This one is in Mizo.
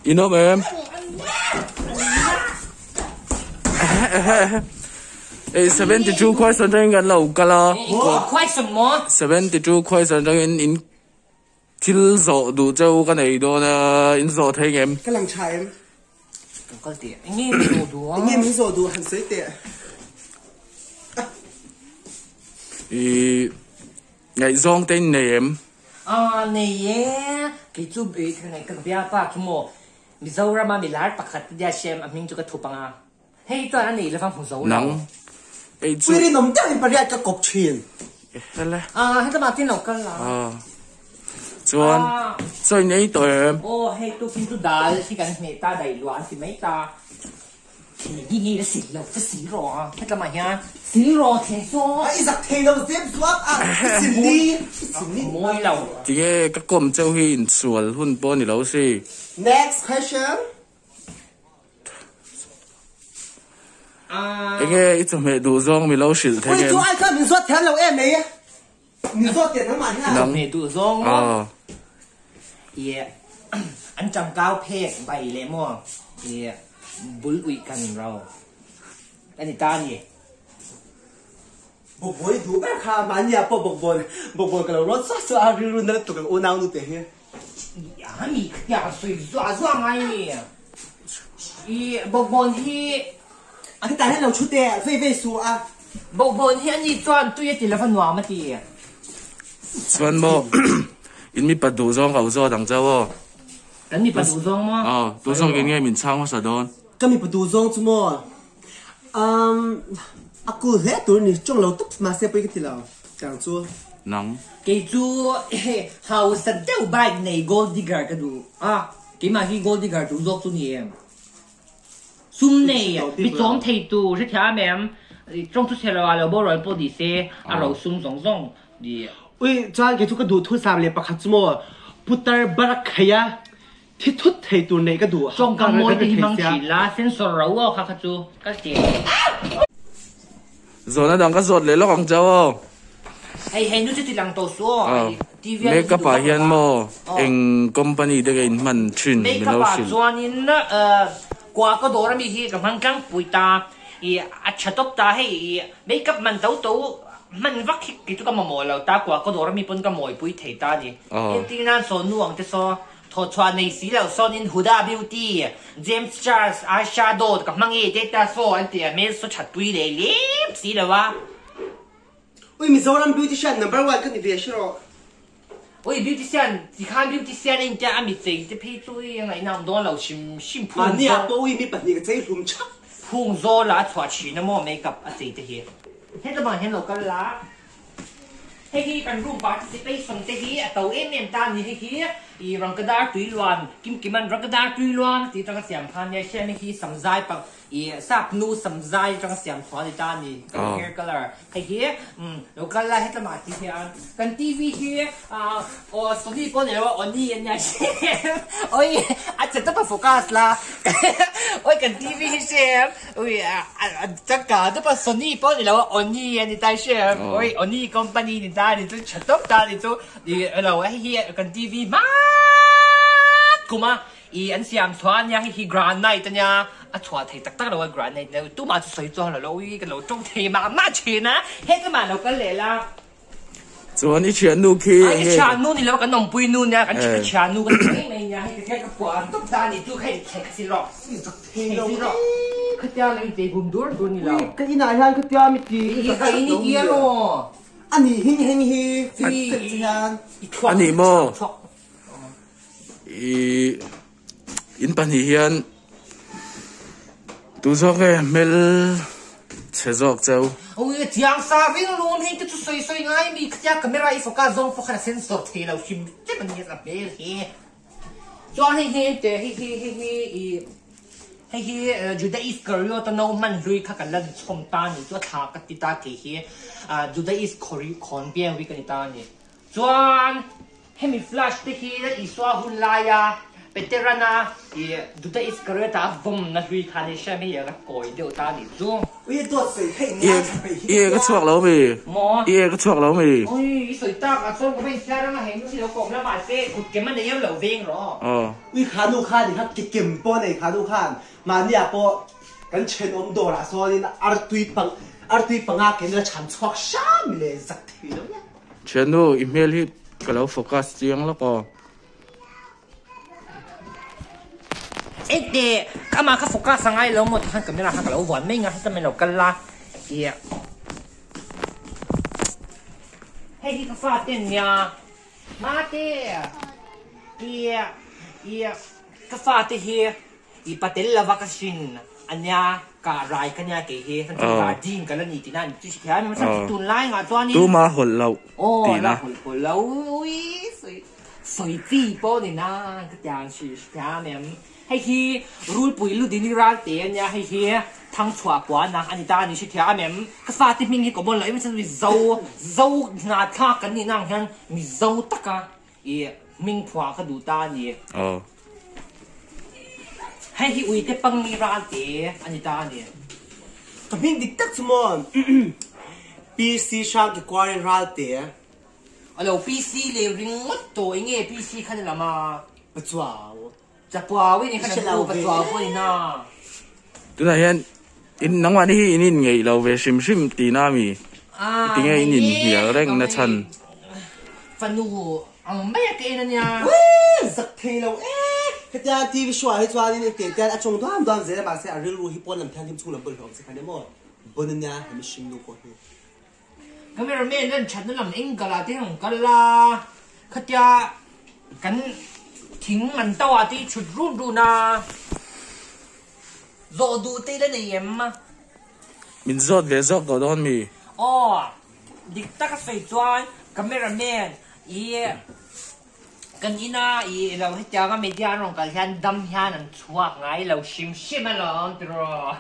In awm em? Ei 72 question atangin kan lo kal a. Question maw? 72 question atangin in thil zawh duh cheu ka nei dawn a, in zawh thei ngem? Ka lang tha em? Ka kal teh. Enge min zawh duh a? Enge min zawh duh han sawi teh. I ngaihzawng te in nei em? A nei e, kei chu ka ngaih ka biapa chu maw Mizorama milar pakhat nia hriam a hming chu ka thup anga hei chuan a nei lova hmu zo lo. Nang ei chu. Pui rinawm deuh in pariat ka kawp thin. Hele. A hetlama tin lo kal a. Chuan chaw in ei tawh em? Aw hei tukin chu dal hi kan hmeh ta daih luah an ti mai ta. Ngi ngi la sil lo ka sil rawh a hetlama hian sil rawh thei saw. A i zak thei lo zep zuap a i sil ni i sil ni. Mawi lo. Tinge ka kawm cheu hi insual hun pawh ni lo si. Next question. Enge i chawhmeh duh zawng mi lo hrilh thei em? Ui chu ai khan min zawt thiam lo em mai. Min zawt teh nangmah hian. Chawhmeh duh zawng maw? Ie an tangkau phek bai leh maw? Ie bul uih kan ro a ni ta a ni. Bawkbawn i duh ber kha mahni ah pawh bawkbawn bawkbawn ka lo rawt suah suah a rilru na lutuk ang unau nu te hi. A mi khatiang a sawi zuah zuah ngai a ni. I bawkbawn hi. A ti tah hian lo thu teh vei vei suh a. Bawkbawn hi a ni chuan tui a ti lova nuam a ti. Chuan maw in mipa duh zawng ka u zawt ang chau aw. Kan mipa duh zawng maw? Aw, tu zawk in nge min chhang hmasa dawn? Ka mipa duh zawng chu maw umm a cool hle tur a ni, tawng lo tawp mahse pawi ka ti lo tang chu. Nang. Kei chu hausa deuh bike nei gold digger ka duh a, keimah hi gold digger duh zawk chu ni em? Sum nei mi chawm thei tur hrethiam em? Tawng chu chhe lo ah lo borual pawh ni se a ro sum zawng zawng ni. Ui chuan kei chu ka duh thu sam leh pakhat chu maw putar barak kheih a thi thut thei tur neih ka duh. Tawngkam mawi te hi hmang thin la sensor ro aw kha kha chu ka ti. Zawhna dang ka zawt leh lawk ang chau aw. Hei hei nu chu ti lang tawh suh aw. TV a Makeup ah hian maw eng company te ka in hman thin min lo Makeup ah hrilh. chuanin kua ka dawr ami hi ka hmang tlangpui ta i a tha tawp ta hei i makeup man to to hman vak hi kei chu ka mamawh lo ta kua ka dawr ami pawn ka mawipui thei ta a ni. Entir nan saw nu ang te saw Thawchhuah nei si lo sawnin Huda Beauty, James Charles eyeshadow ka hmang e te ta saw an ti a, hmel saw that pui leh lem si lo a. Ui Mizoram beautician number one ka ni ve hre rawh. Ui beautician ti khan beautician a intia a mi chei te phei chu i a ngaihna awm dawn lo hrim hrim phung Mahni ah pawh ui mi pahnih ka chei hlum chhak. Phung zawl ah a chhuah thin a maw makeup a chei te hi. Heta bang hian lo kal la. Hei hi kan room participation te hi a to em em ta a ni. Hei hi i Rangkadar tui luan, Kim Kiman Rangkadar tui luan tih atanga siam kha a nia. Hriat hei hi samzai pak i sap nu samzai atanga siam chhuah a ni ta a ni. Kan hair colour hei hi umm lo kal la hetlama ti hian kan TV hi ah aw Sony pawh ni lo a Oni a nia oi a che tawp a focus la oi kan TV hi hria em. Ui a changkang dup a Sony pawh ni lo a Oni a ni ta hria oi Oni company ni ta ni chu tha tawp ta ni chu i lo hei hi kan TV hmat kum a i an siam chhuah a nia hei hi granite a nia a chhuah thei tak tak lo a granite nia tumah chu sawi chuang lo lo ui ka lo tawng thei mah mah thin a hetlama lo kal leh la. Chuan i thiannu khi enge? I thiannu ni lo kan awmpui nu nia kan thiannu kan ti mai mai nia hei tikhian ka phuah an tawp ta a ni chu kha inchhek si rawh chhek si rawh khatia lo inchei hum dur dur ni lo. Ka inah hian khatia mi ti i ka ini ti a maw? A ni hing heng hi fit fit che hian. A ni maw? I in pahnih hian Tu zawk nge hmel chhe zawk cheu? Ui chiang sa ring lun hei te chu sawi sawi ngai mi khatia camera i focus zawng pawh khan a sensor thei lo hrim hrim a nia ka hmel hi. Chuan hei hi te hei hi hei hi i hei hi Juda Iscariot a no hman hlui kha ka lan chhawm ta ni chu a thla ka ti ta kei hi Juda Iscariot khawn biang ri ka ni ta a ni. Chuan hemi flash te hi Isua hun laia. Peterana i Juda Iskariota a vawmna hlui khan i hria mai a ka kawi deuh ta a nih chu. Ui dawt sawi theih nia tha peih hi I ek a chhuak lo mi? Maw? I ek a chhuak lo mi? Ui i sawi tak ah chuan ka va insiar anga heng chu lo kawm la mahse kut kem a nei em lo veng rawh. Aw. Ui kha nu khan i kha ke kem pawh a nei kha nu khan mahni ah pawh kan thenawm dawrah sawnin artui pang artui panga ken la chhan chhuak hram le zak thei lo nia. Thiannu i hmel hi ka lo focus chiang lawk aw. Engte ka amah kha focus a ngai lo maw tikhan camera kha ka lo vuan mai nga heta mai lo kal la ih hei hi ka fa te an nia mate ih ih ka fa te hi ih patel lova ka hrin a nia ka rai ka nia kei hi ding ka la ni tihna a ni chu hriat thiam tunlai ngah chuanin tuma hawlh loh tihna. Aw la hawlh pawh lo ui sawi. Sawi chi pawh ni na ka tiang hri hriam em. Hei hi Rulpui Ludini Ralte a nia, hei hi Thangchhuah Puana a ni ta a ni hri thiam em. Ka fate hming hi ka bawn loh em chuan Mizo, Zo hna thlak kan nihna ang hian Mizo taka i hming phuah ka duh ta a ni. Aw. Hei hi Uite Pangni Ralte a ni ta a ni. Ka hming dik tak chu maw PC Hrangkikuari Ralte. A lo PC leh ringawt tawh enge PC khan a lam a. Pachuau. Chapuau i ni khan an pu pachuau pawh ni na. Tunah hian in nangmah ni hi in in ngeih lo ve hrim hrim tihna ami? Tinge in in hnial reng na chhan? Fanu ang mai a ka en ania. Wee! Zak thei lo e! Hetia TV show ah hi chuan in engtiang tian a chawng duam duam zel a mahse a rilru hi pawn lam thianghlim chhung lam pawh hlawm che khan emaw bon ania he mihring nu pawh hi. Cameraman an thatna lam eng kal ah te an kal a, khatia kan thing an to ah te hi chhut run run a, zawh duh te ila nei em? Min zawt ve zawk tawh dawn mi? Aw, dik tak a sawi chuan cameraman i Kan ina i lo hetianga media an rawn kal hian dam hian an chhuak ngai lo hrim hrim alawm tiraw.